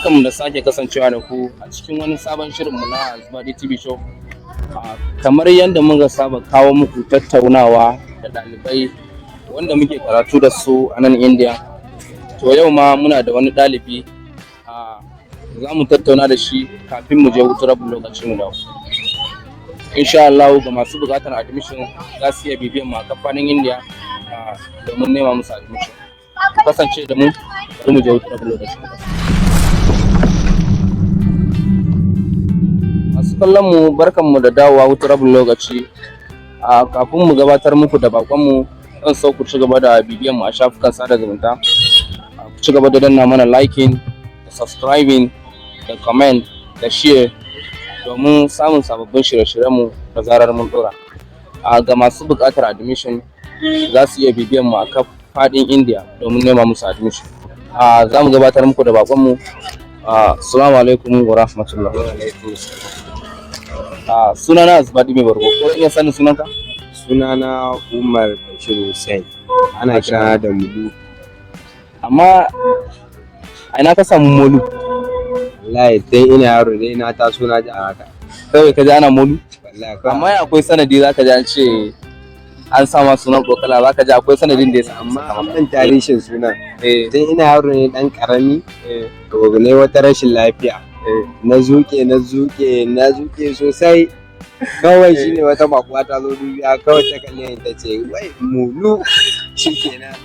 Barkanmu da sake kasancewa da ku a cikin wani sabon shirinmu na Azbadi TV Show. Kamar yadda muka saba kawo muku tattaunawa da ɗalibai wanda muke karatu da su a nan India. To, yau ma muna da wani ɗalibi za mu tattauna da shi kafin mu je hutu rabin lokaci mu dawo. Insha Allah, ga masu buƙatar admission za su iya bibiyan mu a kamfanin India domin nema musu admission. Ku kasance da mu, bari mu je hutu rabin lokaci. Masu kallon mu, barkan mu da dawowa hutu rabin lokaci. Kafin mu gabatar muku da bakon mu, zan so ku ci gaba da bibiyan mu a shafukan sada zumunta. Ku ci gaba da danna mana liking da subscribing da comment da share domin samun sababbin shirye-shiryen mu da zarar mun dora. Ga masu buƙatar admission za su iya bibiyan mu a kaf faɗin India domin nema musu admission. Za mu gabatar muku da bakon mu. Assalamu alaikum wa rahmatullah. Sunana Azbadi Mai Bargo. Ko zan iya sanin sunanka? Sunana Umar Bashir Hussein. Ana kirana da Mulu. Amma a ina ka samu Molu? Wallahi tun ina yaro dai na taso na ji a haka. Kawai ka ji ana Molu? Wallahi kawai. Amma akwai sanadi, za ka ji an ce an sama sunan kokala, za ka ji akwai sanadin da ya sa. Amma an ban tarihin sunan. Tun ina yaro ne dan karami, to ne wata rashin lafiya. Na zuke, na zuke, na zuke sosai. Kawai shine wata bakuwa ta zo dubiya, kawai ta kalle ni ta ce, "Wai Mulu," shikenan.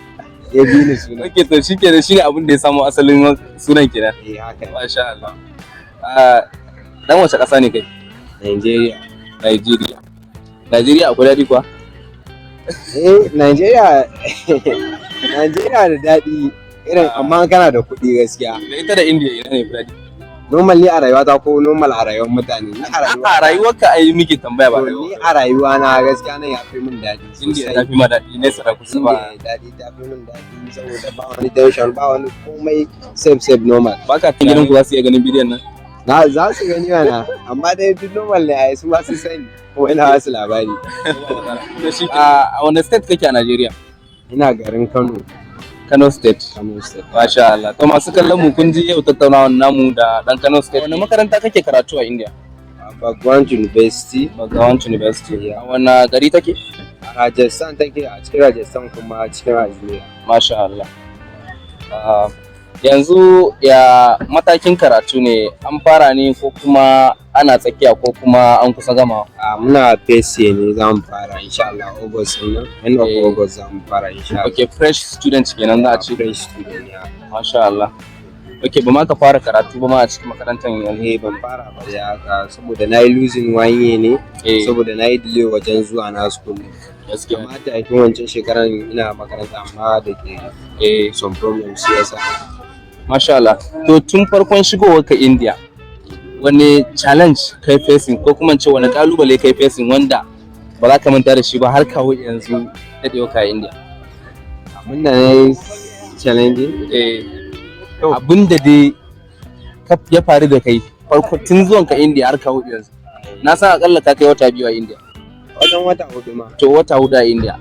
Ya bi ni sunan. Ok, to shi kenan, shine abin da ya samu asalin sunan kenan. Eh, haka ne. Masha Allah. Dan wace ƙasa ne kai? Nigeria. Nigeria. Nigeria akwai daɗi kuwa? Eh, Nigeria, Nigeria da daɗi irin, amma kana da kuɗi gaskiya. Da ita da India, ina ne daɗi? Normally a rayuwata ko normal a rayuwar mutane? Ni a rayuwa A rayuwarka ai muke tambaya, ba To, ni rayuwar. a rayuwa na gaskiya nan ya fi min daɗi India sosai. ta fi ma daɗi, nesa da kusa ba. India daɗi, ta fi min daɗi saboda ba wani tension, ba wani komai, safe safe, normal. Ba ka tun gidan ku za su iya ganin bidiyon nan? Na za su gani mana, amma dai duk normal ne ai, su ma su sani kuma ina ba su labari. A wani state kake a Najeriya? Ina garin Kano. Kano State. Kano State. Masha Allah. To, masu kallon mu, kun ji yau tattaunawar namu da dan Kano State. Wani makaranta kake karatu a India? Bhagwan University. Bhagwan University. A wani gari take? A Rajasthan take, a cikin Rajasthan kuma cikin Ajmer. Masha Allah. Yanzu ya matakin karatu ne, an fara ne ko kuma ana tsakiya ko kuma an kusa gama? A muna first year ne, za mu fara insha Allah August ɗin nan, end of August za mu fara insha Allah. Okay, fresh student kenan za a ce. Fresh student ya. Masha Allah. Okay, ba ma ka fara karatu ba ma a cikin makarantar yanzu? Eh, ban fara ba da haka saboda na yi losing one year ne, saboda na yi delay wajen zuwa na school ne. Kamata a tun wancan shekaran ina makaranta, amma da ke some problems shi yasa. Masha Allah. To, tun farkon shigowar ka India, wani challenge kai facing ko kuma in ce wani kalubale kai facing wanda ba za ka manta da shi ba har kawo yanzu daɗewa ka a India? Abin da na yi challenging? Eh, abin da dai ya faru da kai farko tun zuwan ka India har kawo yanzu. Na san akalla ka kai wata 2 a India. Wajen wata 4 ma. To, wata 4 a India.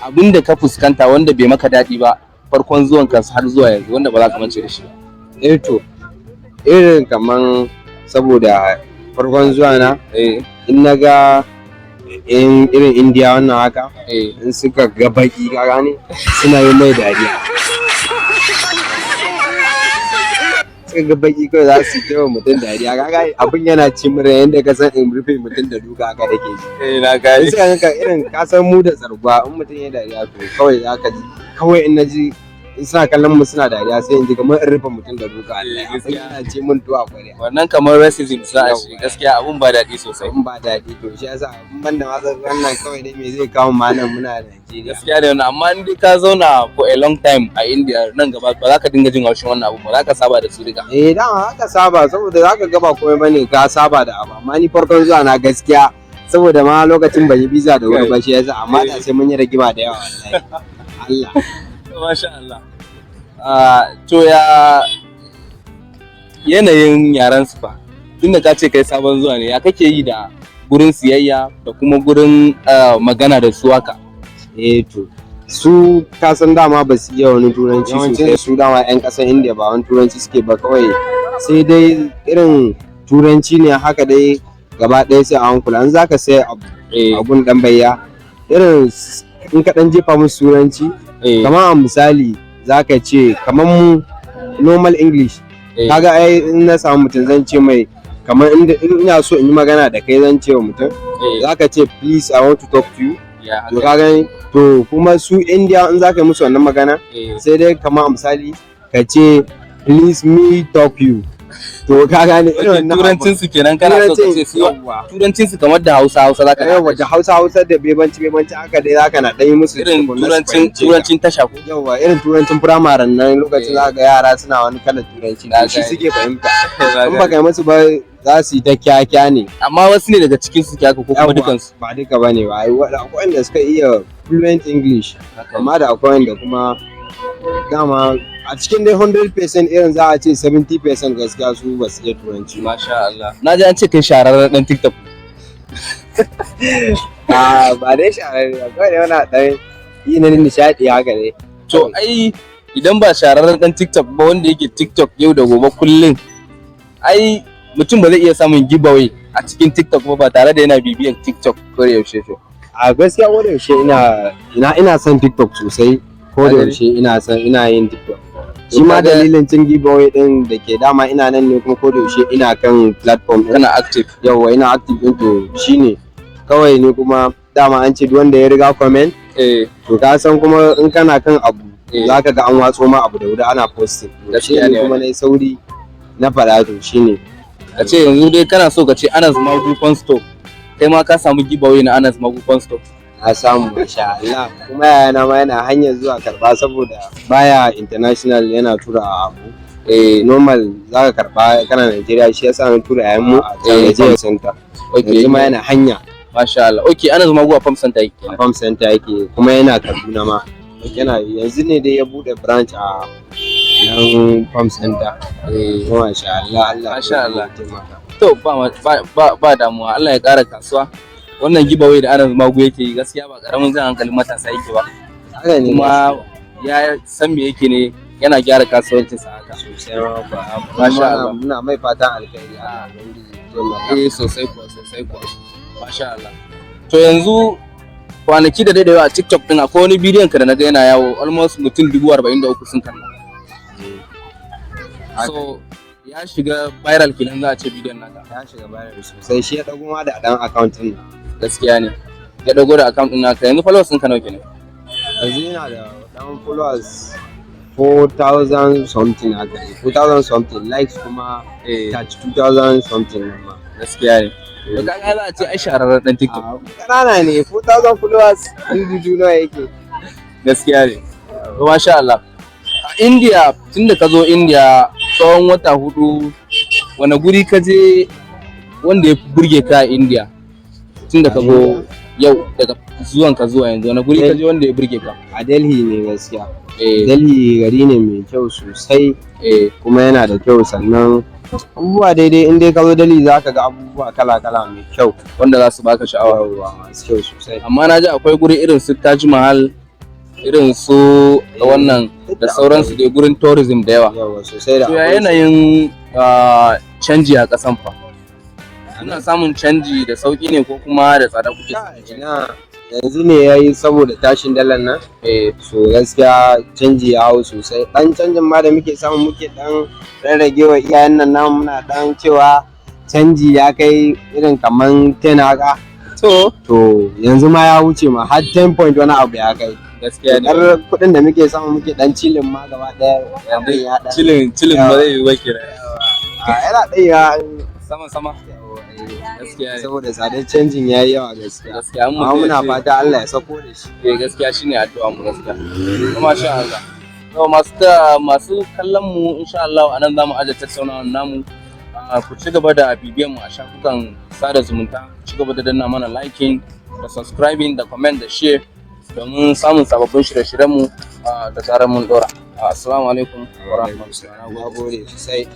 Abin da ka fuskanta wanda bai maka daɗi ba farkon zuwan ka har zuwa yanzu, wanda ba za ka mance da shi ba. Eh, to irin kaman saboda farkon zuwa na, in na ga in irin Indiya wannan haka, in suka ga baki, ka gane, suna yi mai dariya. Suka ga baki kawai za su yi wa mutum dariya, ka gane, abin yana ci mura yanda ka san in rufe mutum da duka, haka nake ji. Eh, na in gane. suka ganka irin, ka san mu da tsarguwa, in mutum ya dariya to kawai za ka ji, kawai in na ji in suna kallon mu suna dariya, sai in ji kamar in rufe mutum da duka. Allah, abin yana ci mun tuwo a kwarya. Wannan kamar racism za a ce, gaskiya abun ba daɗi sosai. In ba daɗi, to shi yasa in ban da masu wannan kawai dai me zai kawo ma nan muna Najeriya. Gaskiya da wannan, amma in dai ka zauna for a long time a India, nan gaba ba za ka dinga jin haushin wannan abun ba, za ka saba da su duka. Eh, dama haka saba, saboda zaka ga ba komai bane, ka saba da abu. Amma ni farkon zuwa na gaskiya, saboda ma lokacin ban yi visa da wuri ba shi yasa, amma da sai mun yi rigima da yawa wallahi Allah. Masha Allah. To, ya yanayin yaren su fa? Tunda ka ce kai sabon zuwa ne, ya kake yi da gurin siyayya da kuma gurin magana da su haka? Eh, to su ka san dama ba su iya wani turanci sosai, su dama yan ƙasar India ba wani turanci suke ba kawai. Sai dai irin turanci ne haka dai gaba ɗaya sai a hankula. In zaka sai abu a gun dan bayya, irin in ka dan jefa musu turanci, kamar a misali zaka ce kamar mu normal English, kaga ai in na samu mutum zan ce mai, kamar inda in ina so in yi magana da kai, zan ce wa mutum, zaka ce, "Please, I want to talk to you." To ka gani, to kuma su India in zaka yi musu wannan magana, sai dai kamar a misali ka ce, "Please me talk you." To ka gane irin wannan. Turancin su kenan kana so ka ce su Yawwa. Turancin su kamar da Hausa Hausa zaka Yawwa, da Hausa Hausa da Bebanci Bebanci haka dai zaka na ɗan yi musu irin tukunna su turancin fahimce ka. turancin tasha ko? Yawwa, irin turancin firamaren nan lokacin zaka ga yara suna wani kalar turanci, Na to shi gane. suke fahimta. In baka yi musu ba, za su yi ta kyakya ne. Amma wasu ne daga cikin su ke haka ko kuma Yawwa, dukansu? Ba duka bane ba. Ai akwai wanda suka iya fluent English, amma da akwai wanda kuma dama a cikin dai 100% irin za a ce 70% gaskiya su ba su iya turanci ba. Masha Allah, na ji an ce kai shahararren dan TikTok. A, ba dai shahararre ba, kawai dai wani ɗan yi na nishaɗi haka ne. To ai idan ba shahararren dan TikTok ba, wanda yake TikTok yau da gobe kullum, ai mutum ba zai iya samun giveaway a cikin TikTok ba tare da yana bibiyan TikTok ko da yaushe to. A gaskiya ko da yaushe ina son TikTok sosai. Ko da Ka gani? yaushe ina son ina yin TikTok. Shi ma dalilin cin giveaway din da ke dama ina nan ne, kuma ko da yaushe ina kan platform din. Kana active. Yawwa, ina active din. To shine kawai ne kuma dama an ce duk wanda ya riga comment, to ka san kuma in kana kan abu, zaka ga an watso ma abu da wuri ana posting. To Gaskiya shine ne. kuma nayi sauri na faɗa, to shine. Ka ce yanzu dai kana so ka ce Anas Magu Phone Store, kai ma ka samu giveaway na Anas Magu Phone Store. Na samu, masha Allah. Kuma yayana ma yana hanyar zuwa karba, saboda baya international, yana tura abu normal zaka karba kana Najeriya. Shi yasa na tura yayan mu a can ya je center. Yanzu ma yana hanya. Masha Allah. Okay, Anas Magu a Farm Center yake A kenan. Farm Center yake, kuma yana Kaduna ma yana. Yanzu ne dai ya bude branch a nan Farm Center. Masha Allah, Allah Masha Allah. ya taimaka. To ba damuwa, Allah ya ƙara kasuwa. Wannan giveaway da Anas Magu yake yi gaskiya ba karamin jan hankalin matasa yake ba. Haka ne. Kuma ya san me yake ne, yana gyara kasuwancinsa haka. Sosai ma kuwa. Masha Allah. Muna mai fatan alkhairi, Allah ubangiji ya taimaka. Eh, sosai kuwa, sosai kuwa. Masha Allah. To yanzu kwanaki da daidaiwa a TikTok din akwai wani bidiyon ka da naga yana yawo, almost mutum 43,000 sun kalla. So ya shiga viral kenan za a ce bidiyon naka. Ya shiga viral sosai, shi ya dago ma da dan account din. Gaskiya ne. Ya dago da account din naka. Yanzu followers ɗinka nawa kenan? Yanzu yana da dan followers 4000 something haka ne, 4000 something, likes kuma 32,000 something nan ma. Gaskiya ne. To kaga za a ce ai shahararren dan TikTok. Ah, ƙanana ne, 4000 followers, dudu nawa yake. Gaskiya ne. To masha Allah. A India, tunda ka zo India tsawon wata 4, wani guri ka je wanda ya fi burge ka a India? Tunda ka zo yau, daga zuwan ka zuwa yanzu, wani guri ka je wanda ya burge ka? A Delhi ne gaskiya. Delhi gari ne mai kyau sosai, kuma yana da kyau. Sannan abubuwa daidai, in dai ka zo Delhi za ka ga abubuwa kala-kala mai kyau wanda za su baka sha'awa. Yawwa, masu kyau sosai. Amma na ji akwai guri irin su Taj Mahal, irin su wannan da sauransu dai, gurin tourism da yawa. Yawwa, sosai da To ya akwai su. yanayin canji a ƙasan fa? Ana samun canji da sauƙi ne ko kuma da tsada kuke samun canji? Ina, yanzu ne ya yi saboda tashin dalar nan. So gaskiya canji ya hau sosai. Dan canjin ma da muke samu, muke dan rarrage wa iyayen nan namu, muna dan cewa canji ya kai irin kaman 10 haka. To yanzu ma ya wuce ma har 10 point wani abu ya kai. Gaskiya ne. Dar kuɗin da muke samu muke dan chilling ma gaba ɗaya abin ya dan Chilling chilling ba zai yi ba kenan. A, yana ɗaya. Sama sama. Gaskiya ne. Saboda tsadar canjin ya yi yawa gaskiya. Gaskiya an Amma mutum ya muna ce- fata Allah ya sako da shi. Eh, gaskiya shine addu'a mu gaskiya. Masha Allah. To masu kallon mu, insha Allah anan zamu aje tattaunawar namu. Ku ci gaba da bibiyan mu a shafukan sada zumunta, ku ci gaba da danna mana liking da subscribing da comment da share domin samun sababbin shirye-shiryen mu da zarar mun dora. Assalamu alaikum wa rahmatullahi. Na gode sosai.